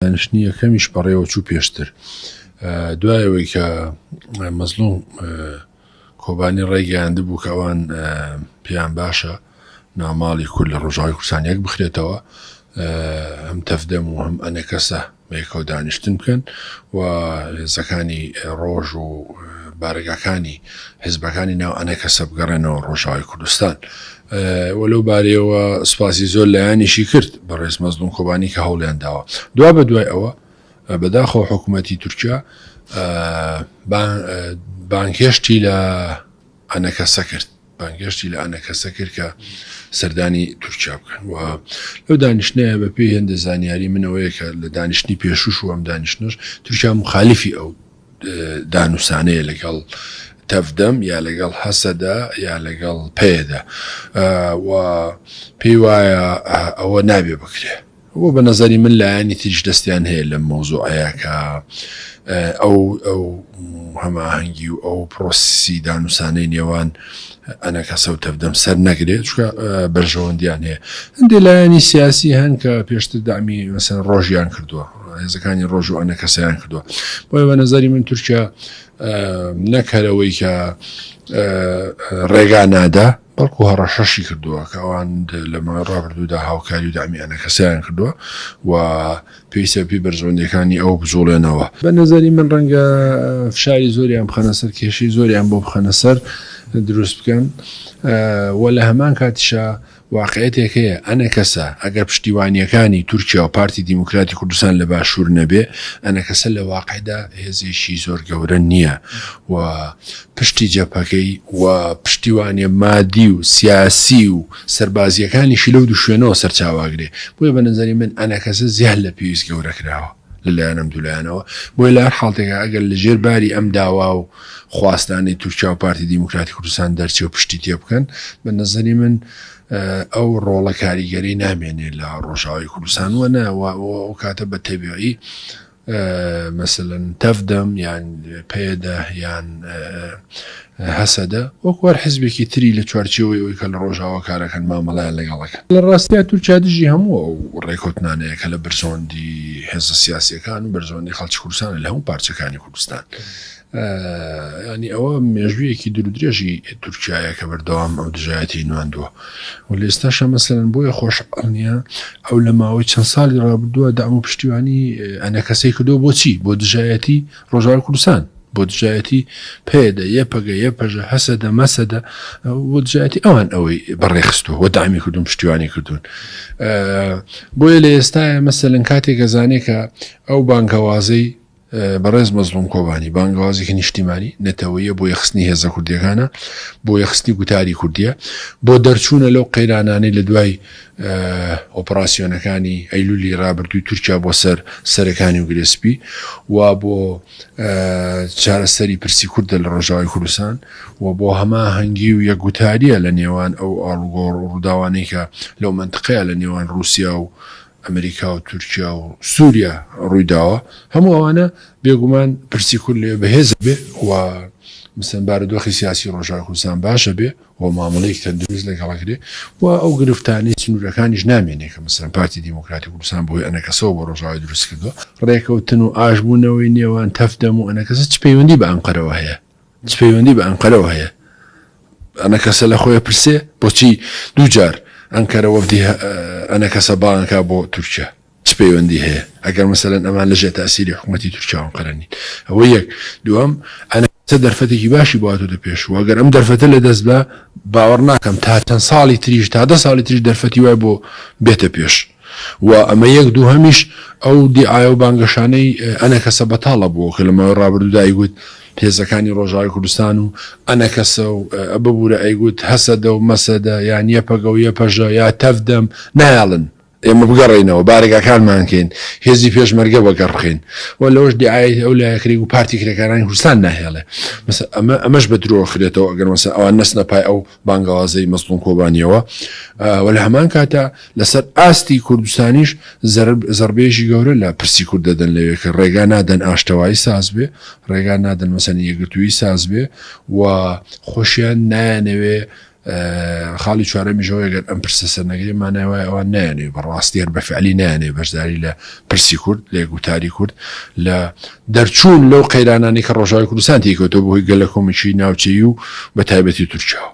دانیشتنی یەکەمیش بەڕێوەچوو پێشتر دوای ئەوەی کە مەزلوم کۆبانی ڕێگەیاندبوو کە ئەوان پێیان باشە ناوماڵی کورد لە ڕۆژاوای کوردستان یەک بخرێتەوە هەم تەفدەم و هەم ئەنەکەسە بەیەکەوە دانیشتن بکەن و هێزەکانی ڕۆژ و بارەگاکانی حیزبەکانی ناو ئەنەکەسە بگەڕێنەوە ڕۆژاوای کوردستان و لەو بارەیەوە سوپاسی زۆر لایەنیشی کرد بەڕێز مەزلوم کۆبانی کە هەوڵیان داوە دوا بە دوای ئەوە بەداخەوە حکوومەتی تورکیا بانگهێشتی لە ئەنەکەسە کرد بانگهێشتی لە ئەنەکەسە کرد کە سەردانی تورکیا بکەن و لەو دانیشتنەیە بە پێی هێندە زانیاری منەوەیە کە لە دانیشتنی پێشوش و ئەم دانیشتنەش تورکیا مخالفی ئەو دانوسانەیە لەگەڵ تەڤدەم یا لەگەڵ هەسەدە یا لەگەڵ پەیەدە و پێی وایە ئەوە نابێ بکرێ بۆ بە نظری من لایەنی تریش دەستیان هەیە لەم مەوزوعەیە کە ئەو ئەو هەماهەنگی و ئەو پرۆسیسی دانوسانەی نێوان ئەنەکەسە و تەڤدەم سەر نەگرێت چونکە بەرژەوەندیان هەیە هەندێک لایەنی سیاسی هەن کە پێشتر دامی مەسەن ڕۆژیان کردووە هێزەکانی ڕۆژ و ئەنەکەسەیان کردووە بۆیە بە نظری من تورکیا نەک هەرەوەی کە ڕێگا نادا بەڵکو هەڕەشەشی کردووە کە ئەوان لە ماوەی ڕابردوودا هاوکاری و دامی ئەنەکەسەیان کردووە و پێویستە بەپێی بەرژەوەندییەکانی ئەو بجوڵێنەوە. بە نەزەری من ڕەنگە فشاری زۆریان بخەنە سەر، کێشەی زۆریان بۆ بخەنە سەر دروست بکەن و لە هەمان کاتیشا واقعیەتێک هەیە ئەنەکەسە ئەگەر پشتیوانییەکانی تورکیا و پارتی دیموکراتی کوردستان لە باشوور نەبێ ئەنەکەسە لە واقعدا هێزێکی زۆر گەورە نییە و پشتی جەپەکەی و پشتیوانیە مادی و سیاسی و سەربازیەکانیشی لەو دوو شوێنەوە سەرچاوە ئەگرێ بۆیە بە نەزەری من ئەنەکەسە زیاد لە پێویست گەورە کراوە لە لایەن ئەم دوو لایەنەوە بۆیە لە هەر حاڵتێکا ئەگەر لە ژێر باری ئەم داوا و خواستانەی تورکیا و پارتی دیموکراتی کوردستان دەرچێ و پشتی تێ بکەن بە نەزەری من ئەو ڕۆڵە کاریگەری نامێنێ لە ڕۆژاوای کوردستان وە نە ئەو کاتە بە تەبیعی مەسەلەن تەڤدەم یان پەیەدە یان هەسەدە وەکو هەر حزبێکی تری لە چوارچێوەی ئەوەی کە لە ڕۆژاوا کارەکەن مامەڵەیان لەگەڵ ئەکەن. لە ڕاستیا تورکیا دژی هەموو ئەو ڕێکەوتنانەیە کە لە بەرژەوەندی هێزە سیاسیەکان و بەرژەوەندی خەڵکی کوردستانە لە هەموو پارچەکانی کوردستان. یانی ئەوە مێژوویەکی دوورودرێژی تورکیایە کە بەردەوام ئەو دژایەتی نواندووە و لە ئێستاشا مەسەلەن بۆیە خۆشحاڵ نییە ئەو لە ماوەی چەند ساڵی ڕابردووە دەعم و پشتیوانی ئەنەکەسەی کردووە بۆچی بۆ دژایەتی ڕۆژاوای کوردستان بۆ دژایەتی پەیەدە یەپەگە یەپەژە هەسەدە مەسەدە بۆ دژایەتی ئەوان ئەوەی بەڕێخستووە و دامی کردوون پشتیوانی کردوون بۆیە لە ئێستاە مەسەلەن کاتێک گەزانێک کە ئەو بانگەوازەی بەڕێز مەزڵوم کۆبانی، بانگەوازێکی نیشتیمانی، نەتەوەییە بۆ یەکخستنی هێزە کوردییەکانە، بۆ یەکخستنی گوتاری کوردییە، بۆ دەرچوونە لەو قەیرانانەی لە دوای ئۆپڕاسیۆنەکانی ئەیلولی رابردووی تورکیا بۆ سەر سەرەکانی و گرێسپی و بۆ چارەسەری پرسی کوردە لە رۆژاوای کوردستان و بۆ هەماهەنگی و یەکگوتارییە لە نێوان ئەو ئاڵوگۆڕ و رووداوانەی کە لەو مەنتقەیە لە نێوان رووسیا و ئەمریکا و تورکیا و سوریا ڕوویداوە، هەموو ئەوانە بێگومان پرسی کورد لەوێ بەهێز ئەبێ و مەسەلەن بارودۆخی سیاسی ڕۆژاوای کوردستان باش ئەبێ و مامەڵەیەکی تەندروست لەگەڵ ئەکرێ و ئەو گرفتانەی سنوورەکانیش نامێنێ کە مەسەلەن پارتی دیموکراتی کوردستان بەهۆی ئەنەکەسەوە بۆ ڕۆژاوای دروست کردووە. ڕێکەوتن و ئاشبوونەوەی نێوان تەفدەم و ئەنەکەسە چ پەیوەندی بە ئەنقەرەوە هەیە؟ چ پەیوەندی بە ئەنقەرەوە هەیە؟ ئەنەکەسە لە خۆی پرسێ بۆچی دووجار ئەنکەرە وەفدی ئەنەکەسە بانگ ئەکا بۆ تورکیا؟ چ پەیوەندی هەیە؟ ئەگەر مەسەلەن ئەمان لەژێر تاسیری حکومەتی تورکیا و ئەنقەرە نین. ئەوە یەک. دووەم، ئەنەکەسە دەرفەتێکی باشی بۆ هاتۆتە پێش و ئەگەر ئەم دەرفەتە لەدەست با، باوەڕ ناکەم تا چەند ساڵی تریش، تا دە ساڵی تریش دەرفەتی وای بۆ بێتە پێش. و ئەمە یەک، دووهەمیش ئەو دیعایە و بانگەشانەی ئەنەکەسە بەتاڵە بووە کە لە ماوەی ڕابردوودا ئەیگوت هێزەکانی ڕۆژاوای کوردستان و ئەنەکەسە و ببورە ئەیگوت هەسەدە و مەسەدە یان یەپەگە و یەپەژە یا تەڤدەم نایەڵن ئێمە بگەڕێینەوە بارەگاکانمان کەین هێزی پێشمەرگە بەگەڕ بخەین و لەوەش دیعایەی ئەو لایە کرێ و پارتی کرێکارانی کوردستان ناهێڵێ مەسە ئەمە ئەمەش بە درۆ خرێتەوە ئەگەر مەسە ئەوان نەچنە پای ئەو بانگەوازەی مەزڵوم کۆبانیەوە و لە هەمان کاتا لەسەر ئاستی کوردستانیش زەربەیەکی گەورە لە پرسی کورد دەدەن لەوێ کە ڕێگا نادەن ئاشتەوایی ساز بێ، ڕێگا نادەن مەسەلەن یەکگرتوویی ساز بێ و خۆشیان نایانەوێ. خاڵی چوارەمیش ئەوەیە گەر ئەم پرسە سەرنەگرێ مانای وایە ئەوان نایانەوێ بە ڕاستی هەر بە فعلی نایانەوێ بەشداری لە پرسی کورد، لە گوتاری کورد، لە دەرچوون لەو قەیرانانەی کە ڕۆژاوای کوردستان تێیکەوتووە بەهۆی گەلەکۆمەکی ناوچەیی و بە تایبەتی تورکیاوە.